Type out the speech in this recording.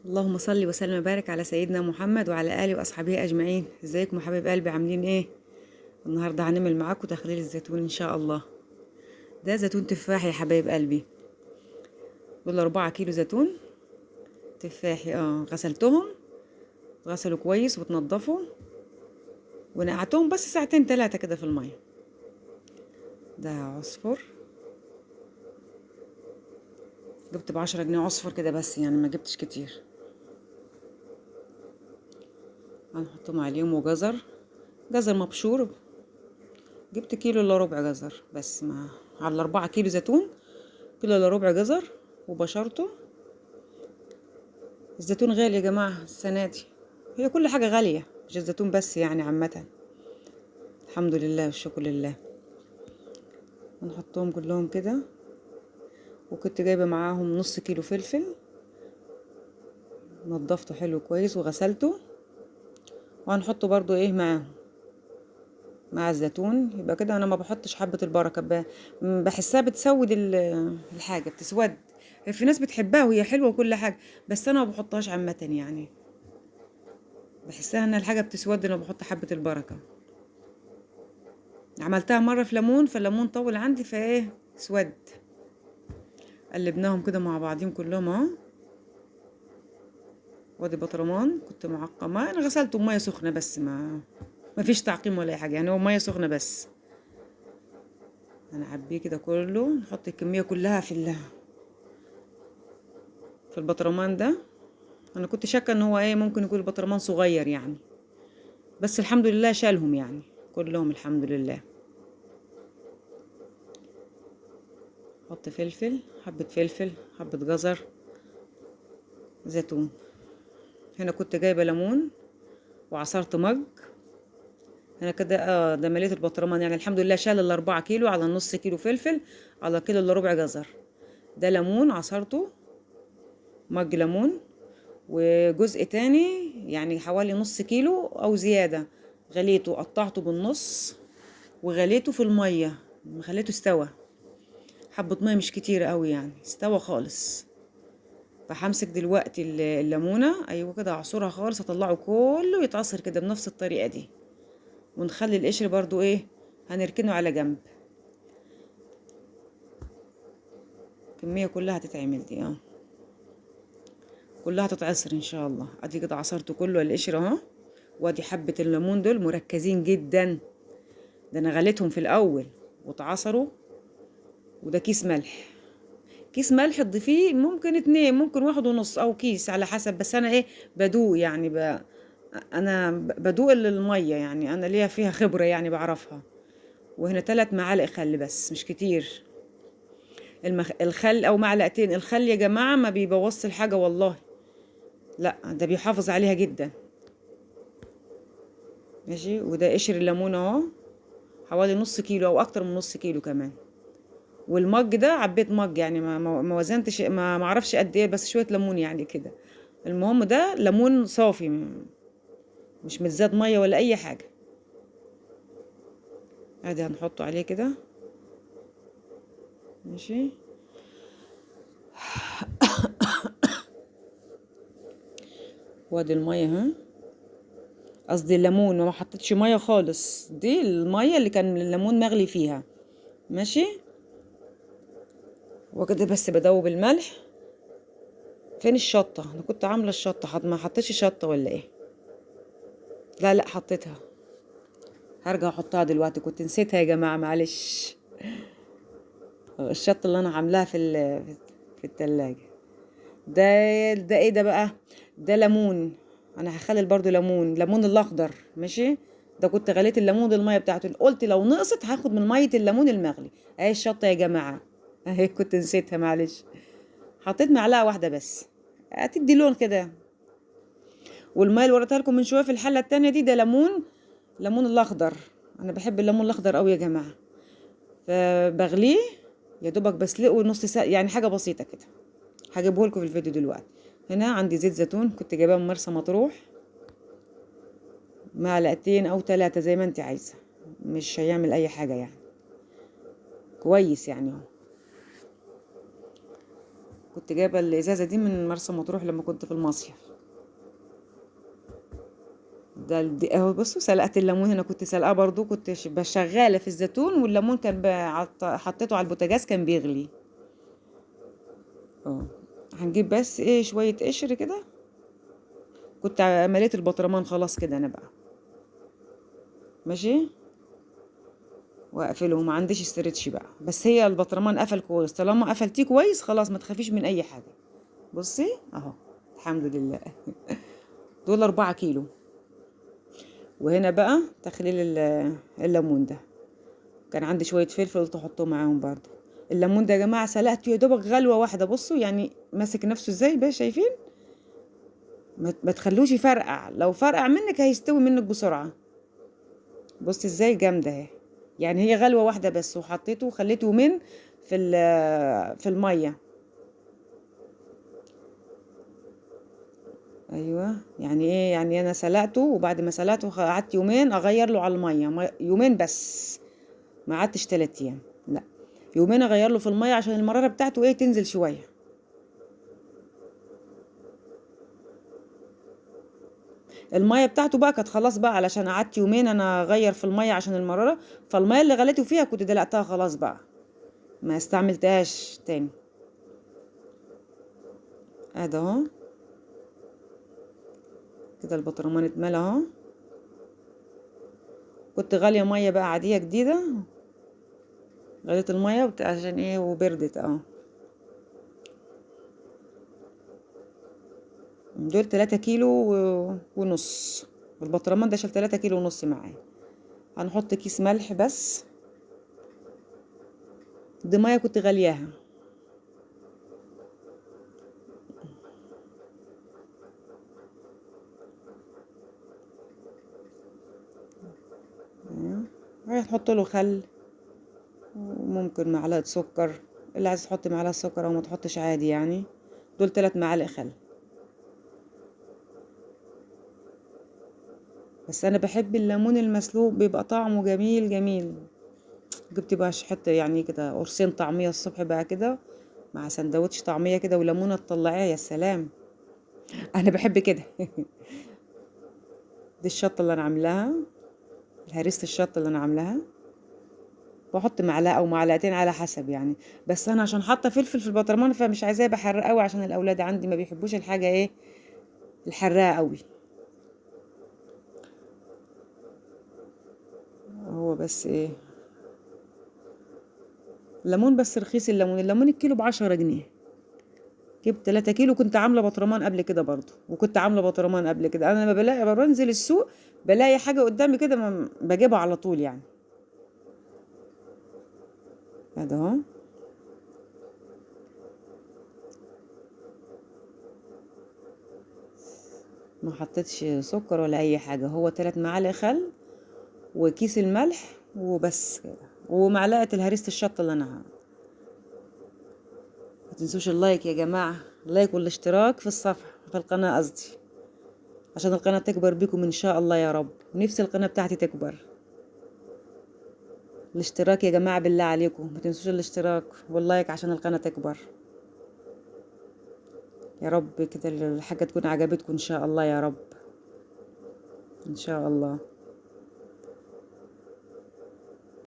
اللهم صل وسلم وبارك على سيدنا محمد وعلى آله وأصحابه أجمعين. ازيكم يا حبايب قلبي، عاملين ايه؟ النهارده هنعمل معاكم تخليل الزيتون ان شاء الله. ده زيتون تفاحي يا حبايب قلبي، دول 4 كيلو زيتون تفاحي. غسلتهم، غسلوا كويس وتنضفوا، ونقعتهم بس ساعتين 3 كده في المية. ده عصفر، جبت ب10 جنيه عصفر كده بس، يعني ما جبتش كتير. هنحطهم عليهم. وجزر، جزر مبشور، جبت كيلو الا ربع جزر بس، مع على 4 كيلو زيتون كيلو الا ربع جزر وبشرته. الزيتون غالي يا جماعة السنة دي، هي كل حاجة غالية مش الزيتون بس يعني، عامة الحمد لله والشكر لله. هنحطهم كلهم كده. وكنت جايبة معاهم نص كيلو فلفل، نضفته حلو كويس وغسلته، وهنحطه برضو ايه معاهم مع الزيتون. يبقى كده انا ما بحطش حبة البركة، بحسها بتسود الحاجة، بتسود. في ناس بتحبها وهي حلوة وكل حاجة، بس انا ما بحطهاش عامة، يعني بحسها ان الحاجة بتسود لما بحط حبة البركة. عملتها مرة في ليمون، فالليمون طول عندي فايه اسود. قلبناهم كده مع بعضهم كلهم اهو. وادي بطرمان كنت معقمه، انا غسلته بميه سخنة بس، ما فيش تعقيم ولا اي حاجة، يعني هو مية سخنة بس. هنعبيه كده كله، نحط الكمية كلها في البطرمان ده. انا كنت شاكه ان هو ايه، ممكن يكون البطرمان صغير يعني، بس الحمد لله شالهم يعني كلهم الحمد لله. حط فلفل، حبة فلفل، حبة جزر، زيتون. هنا كنت جايبة ليمون وعصرت مج. هنا كده ده مليت البطرمان يعني الحمد لله، شال 4 كيلو على نص كيلو فلفل على كيلو الا ربع جزر. ده ليمون عصرته مج ليمون، وجزء تاني يعني حوالي نص كيلو او زيادة غليته، قطعته بالنص وغليته في المية، خليته استوى حبة مية مش كتير قوي يعني، استوى خالص. فهمسك دلوقتي الليمونة، ايوه كده اعصرها خالص، اطلعه كله يتعصر كده بنفس الطريقة دي. ونخلي القشر برضو ايه هنركنه على جنب. الكمية كلها هتتعمل دي، كلها هتتعصر ان شاء الله. ادي كده عصرته كله القشر اهو. وادي حبة الليمون دول مركزين جدا، ده انا غليتهم في الاول واتعصروا. وده كيس ملح، كيس ملح تضيفيه، ممكن 2، ممكن 1.5 او كيس على حسب، بس انا ايه بدوق يعني، انا بدوق المية يعني، انا ليا فيها خبره يعني بعرفها. وهنا 3 معالق خل بس مش كتير، الخل او معلقتين. الخل يا جماعة ما بيبوظش الحاجة والله، لا ده بيحافظ عليها جدا. ماشي. وده قشر الليمون اهو، حوالي نص كيلو او اكتر من نص كيلو كمان. والمج ده عبيت مج يعني، ما وزنتش، ما اعرفش قد ايه، بس شوية ليمون يعني كده. المهم ده ليمون صافي مش متزاد مية ولا اي حاجة. ادي هنحطه عليه كده. ماشي. وادي المية، ها قصدي الليمون، ما حطيتش مية خالص، دي المية اللي كان الليمون مغلي فيها. ماشي. وكده بس بدوب الملح. فين الشطه؟ انا كنت عامله الشطه، ما حطيتش شطه ولا ايه؟ لا لا حطيتها، هرجع احطها دلوقتي، كنت نسيتها يا جماعة معلش. الشطه اللي انا عاملاها في التلاجة. ده ايه ده بقى؟ ده ليمون، انا هخلل برضو ليمون، ليمون الاخضر. ماشي. ده كنت غليت الليمون المية بتاعته، قلت لو نقصت هاخد من مية الليمون المغلي. اهي الشطه يا جماعة اهي، كنت نسيتها معلش، حطيت معلقه واحدة بس هتدي لون كده. والمية اللي وريتها لكم من شوية في الحلة التانية دي، ده ليمون، ليمون الاخضر. انا بحب الليمون الاخضر قوي يا جماعة، فبغليه يا دوبك بسلقه نص ساعة يعني، حاجة بسيطة كده. هجيبه لكم في الفيديو دلوقتي. هنا عندي زيت زيتون كنت جايباه من مرسى مطروح، معلقتين او 3 زي ما انت عايزه، مش هيعمل اي حاجة يعني، كويس يعني اهو. كنت جايبه الازازه دي من مرسى مطروح لما كنت في المصيف. ده اهو بصوا سلقت الليمون، انا كنت سلقاه برضو، كنت شغالة في الزيتون، والليمون كان حطيته على البوتاجاز كان بيغلي. هنجيب بس ايه شوية قشر كده. كنت مليت البطرمان خلاص كده انا بقى ماشي، واقفله. ما عنديش stretch بقى، بس هي البطرمان قفل كويس. طالما قفلتيه كويس خلاص ما تخافيش من اي حاجة. بصي اهو الحمد لله. دول 4 كيلو. وهنا بقى تخليل الليمون ده، كان عندي شوية فلفل قلت احطه معاهم برضو. الليمون ده يا جماعة سلقته يا دوبك غلوه واحدة، بصوا يعني ماسك نفسه ازاي بقى، شايفين؟ ما تخلوش يفرقع، لو فرقع منك هيستوي منك بسرعة. بصي ازاي جامدة اهي، يعني هي غلوه واحدة بس، وحطيته وخليته يومين في المية. ايوه يعني ايه، يعني انا سلقته، وبعد ما سلقته قعدت يومين اغير له على المية، يومين بس، ما قعدتش 3 ايام، لا يومين اغير له في المية عشان المرارة بتاعته ايه تنزل شوية. المية بتاعته بقى كانت خلاص بقى، علشان قعدت يومين انا اغير في المية عشان المرارة، فالميه اللي غليته فيها كنت دلقتها خلاص بقى، ما استعملتهاش تاني. ادي اهو كده البطرمان اتملى اهو. كنت غالية مية بقى عادية جديدة، غليت المية عشان ايه وبردت اهو. دول 3 كيلو ونص، البطرمان ده شال 3 كيلو ونص معايا. هنحط كيس ملح بس، دي مية كنت غالياها. هنحط له خل، وممكن معلقة سكر، اللي عايز تحط معلقة سكر او ما تحطش عادي يعني. دول 3 معالق خل بس. انا بحب الليمون المسلوق، بيبقى طعمه جميل جميل. جبت بقى حتة يعني كده قرصين طعميه الصبح بقى كده، مع سندوتش طعميه كده وليمونه تطلعيها، يا سلام، انا بحب كده. دي الشطه اللي انا عاملاها، الهريسه الشطه اللي انا عاملاها، بحط معلقه او معلقتين على حسب يعني، بس انا عشان حاطه فلفل في البطرمان فمش عايزاه يبقى حراق قوي، عشان الاولاد عندي ما بيحبوش الحاجة ايه الحراقه قوي. هو بس ايه ليمون بس رخيص الليمون، الليمون الكيلو ب10 جنيه. جبت 3 كيلو، كنت عامله بطرمان قبل كده برضو، وكنت عامله بطرمان قبل كده. انا لما بلاقي بنزل السوق بلاقي حاجة قدامي كده بجيبها على طول يعني. هذا اهو ما حطيتش سكر ولا اي حاجة، هو 3 معالق خل وكيس الملح وبس كده، ومعلقة الهريسه الشطه اللي انا. ما تنسوش ال like يا جماعة، ال like والاشتراك في الصفحة في القناة قصدي، عشان القناة تكبر بيكم ان شاء الله يا رب. نفسي القناة بتاعتي تكبر. الاشتراك يا جماعة بالله عليكم، ما تنسوش الاشتراك وال like عشان القناة تكبر يا رب. كده الحاجة تكون عجبتكم ان شاء الله يا رب، ان شاء الله.